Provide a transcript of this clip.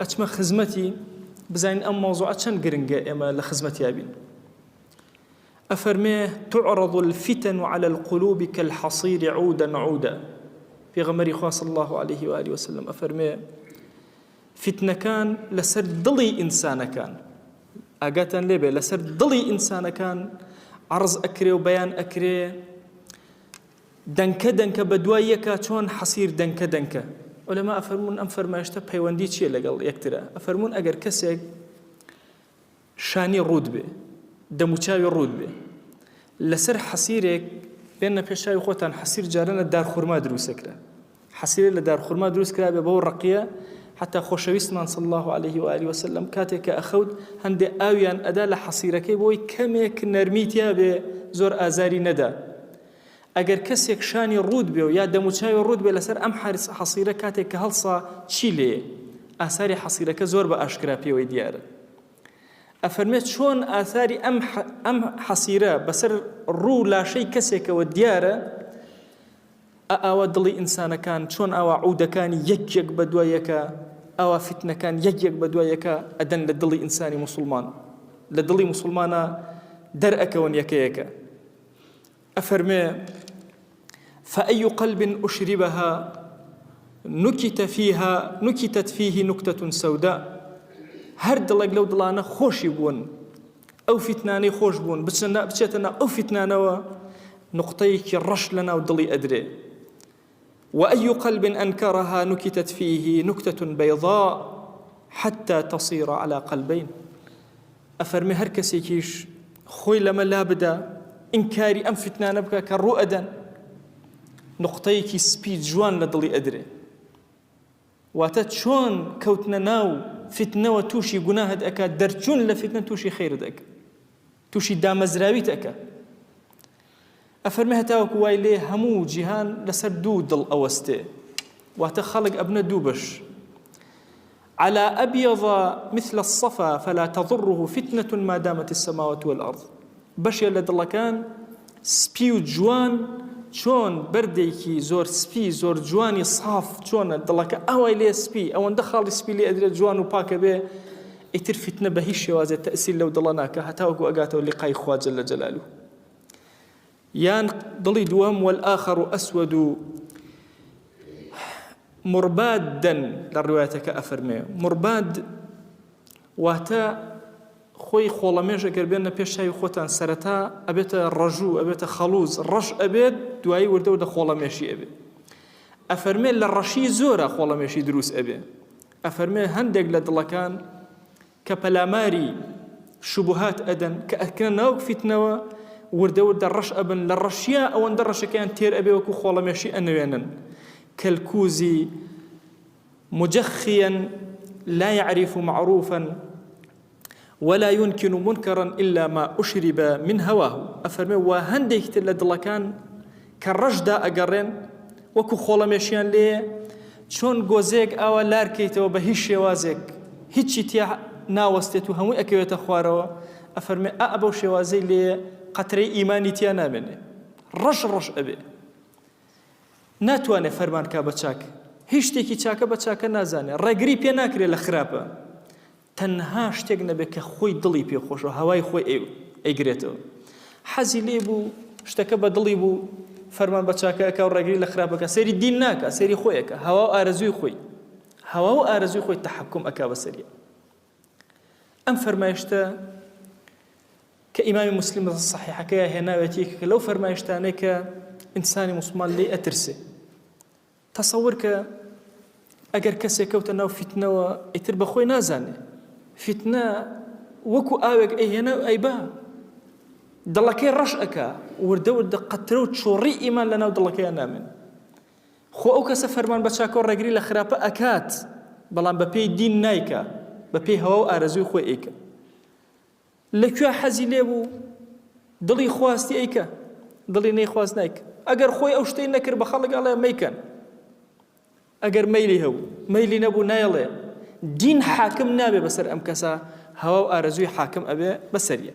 ئەچمە خزمەتی بزانین ئەم مەوزوعە چەند گرنگە ئێمە لە خزمەتیا بین. ئەفەرمێ تعرض الفتن على القلوب كالحصير عودا عودا پێغەمبەری خوا صلی الله علیه و آله وسلم ئەفەرمێ فیتنەکان لەسەر دڵی ئینسانەکان ئاگاتان لێبێ لەسەر دڵی ئینسانەکان عەڕز ئەکرێ و بەیان ئەکرێ دەنکە دەنکە بە دوای یەکا چۆن حەسیر دەنکە دەنکە عولەما ئەفەرموون ئەم فەرمایشتە پەیوەندی چییە لەگەڵ یەکترە ئەفەرموون ئەگەر کەسێک شانی ڕووت بێ دەموچاوی ڕووت بێ لەسەر حەسیرێک بێنە پێشاوی خۆتان حەسیر جاران لە دارخورما دروستەکرا حەسیرە لە دارخورما دروست کرابێ بەو ڕەقیە حتا خۆشەویستمان صلی الله علیه و آله وسلم کاتێک کە ئەخەوت هەندێ ئاویان ئەدا لە حەسیرەکەی بۆی کەمێک نەرمی تیا بێ زۆر ئازاری نەدا ئەگەر کەسێک شانی ڕووت بێ و یا دەموچاوی ڕووت بێ لەسەر ئەم حەسیرە کاتێک کە هەڵسا چی لێ ئاساری حەسیرەکە زۆر بە ئاشکرا پێوەی دیارە ئەفەرمێ چۆن ئاساری ئەم ئەم حەسیرە بەسەر ڕوو لاشەی کەسێکەوە دیارە ئە ئاوا دڵی ئینسانەکان چۆن ئاوا عودەکانی یەک یەک بە دوای یەکا ئاوا فیتنەکان یەک یەک بە دوای یەکا ئەدەن لە دڵی ئینسانی موسڵمان لە دڵی موسڵمانا دەر ئەکەون یەکە یەکە ئەفەرمێ فأي قلب أشربها نكت فيها نكتت فيه نكتة سوداء هەر دڵێک لەو دڵانە خۆشی بوون ئەو فیتنانەی خۆش بوون بچنە بچێتە ناو ئەو فیتنانەوە نوقتەیەکی ڕەش لە ناو دڵی ئەدرێ وأي قلب أنكرها نكتت فيه نكتة بيضاء حتى تصير على قلبين ئەفەرمێ هەر کەسێکیش خۆی لەمە لا بدا ئینکاری ئەم فتنانە بکە کە ڕوو ئەدەن نقطەیەکی سپی جوان لە دڵی ئەدرێ واتە چۆن کەوتنە ناو فیتنەوە تووشی گوناهت ئەکات دەرچوون لە فیتنە تووشی خەیرت ئەکا تووشی دامەزراویت ئەکا ئەفەرمێ هەتاوەکو وای لێ هەموو جیهان لەسەر دوو دڵ ئەوەستێ واتە خەڵک ئەبنە دوو بەش على أبيض مثل الصفا فلا تضره فتنة ما دامت السماوات والأرض بەشێ لە دڵەکان سپی و جوان چۆن بەردێکی زۆر سپی زۆر جوانی ساف چۆنە دڵەکە ئاوای لێ سپی ئەوەندە خاڵی سپی لێ ئەدرێت جوان و پاکە بێ ئیتر فیتنە بە هیچ شێوازێ تەئسیر لەو دڵە ناکە هەتاوەکو ئەگاتەوە لیقای خوا جل جلاله یان دڵی دووەم والآخر أسود مربادا لە ڕوایەتەکە ئەفەرمێ مرباد واتە خۆی خۆڵەمێش ئەگەر بێنە پێش چاوی خۆتان سەرەتا ئەبێتە ڕەژوو ئەبێتە خەڵوز ڕەش ئەبێت دوایی وردە وردە خۆڵەمێشی ئەبێ ئەفەرمێ لە ڕەشی زۆرە خۆڵەمێشی دروست ئەبێ ئەفەرمێ هەندێک لە دڵەکان کە پەلاماری شوبهات ئەدەن کە ئەکرێنە ناو فیتنەوە وردە وردە ڕەش ئەبن لە ڕەشیا ئەوەندە ڕەشەکەیان تێر ئەبێ وەکو خۆڵەمێشی ئەنوێنن کەلکوزی مجخیا لا يعرف معروفا ولا ينكر منكرا إلا ما أشرب من هواه ئەفەرمێ و هەندێکی تر لە دڵەکان کە ڕەشدا ئەگەڕێن وەکو خۆڵەمێشیان لێیە چۆن گۆزەیەک ئاوا لارکەیتەوە بە هیچ شێوازێک هیچی تیا ناوەستێت و هەمووی ئەکەوێتە خوارەوە ئەفەرمێ ئا بەو شێوازەی لێیە قەترەی ئیمانی تیا نامێنێ ڕەش ڕەش ئەبێ ناتوانێ فەرمان کا بە چاک هیچ شتێکی چاکە بە چاکە نازانێ ڕێگری پێ ناکرێ لە خراپە تەنها شتێک نەبێت کە خۆی دڵی پێ خۆشە هەوای خۆی ئەیگرێتەوە حەزی لێ بوو شتەکە بە دڵی بوو فەرمان بە چاکە ئەکا و ڕێگری لە خراپەکە سەیری دین ناکا سەیری خۆیەکە هەوا و ئارەزووی خۆی هەوا و ئارەزووی خۆی تەحەکوم ئەکا بەسەریە ئەم فەرمایشتە کە ئیمامی موسلیم لە سەحیحەکەیا هێناوێتی یەکێکە لەو فەرمایشتانەی کە ئینسانی موسڵمان لێی ئەترسێ. تەسەور کە ئەگەر کەسێک کەوتە ناو فیتنەوە ئیتر بە خۆی نازانێ. فیتنە وەکو ئاوێک ئەیهێنا و ئەیبا. دڵەکەی ڕەش ئەکا، وردە وردە قەترە و چۆڕی ئیمان لەناو دڵەکەیا نامێنێ. خۆ ئەو کەسە فەرمان بە چاکە و ڕێگری لە خراپە ئەکات، بەڵام بەپێی دین نایکا، بەپێی هەوا و ئارەزووی خۆی ئەیکا. لە کوێ حەزی لێ بوو دڵی خواستی ئەیکە دڵی نەیخواست نایکە ئەگەر خۆی ئەو شتەی نەکرد بە خەڵک ئەڵێ مەیکەن ئەگەر مەیلی هەبوو مەیلی نەبوو نایڵێ دین حاکم نابێ بەسەر ئەم کەسە هەوا و ئارەزووی حاکم ئەبێ بەسەریە.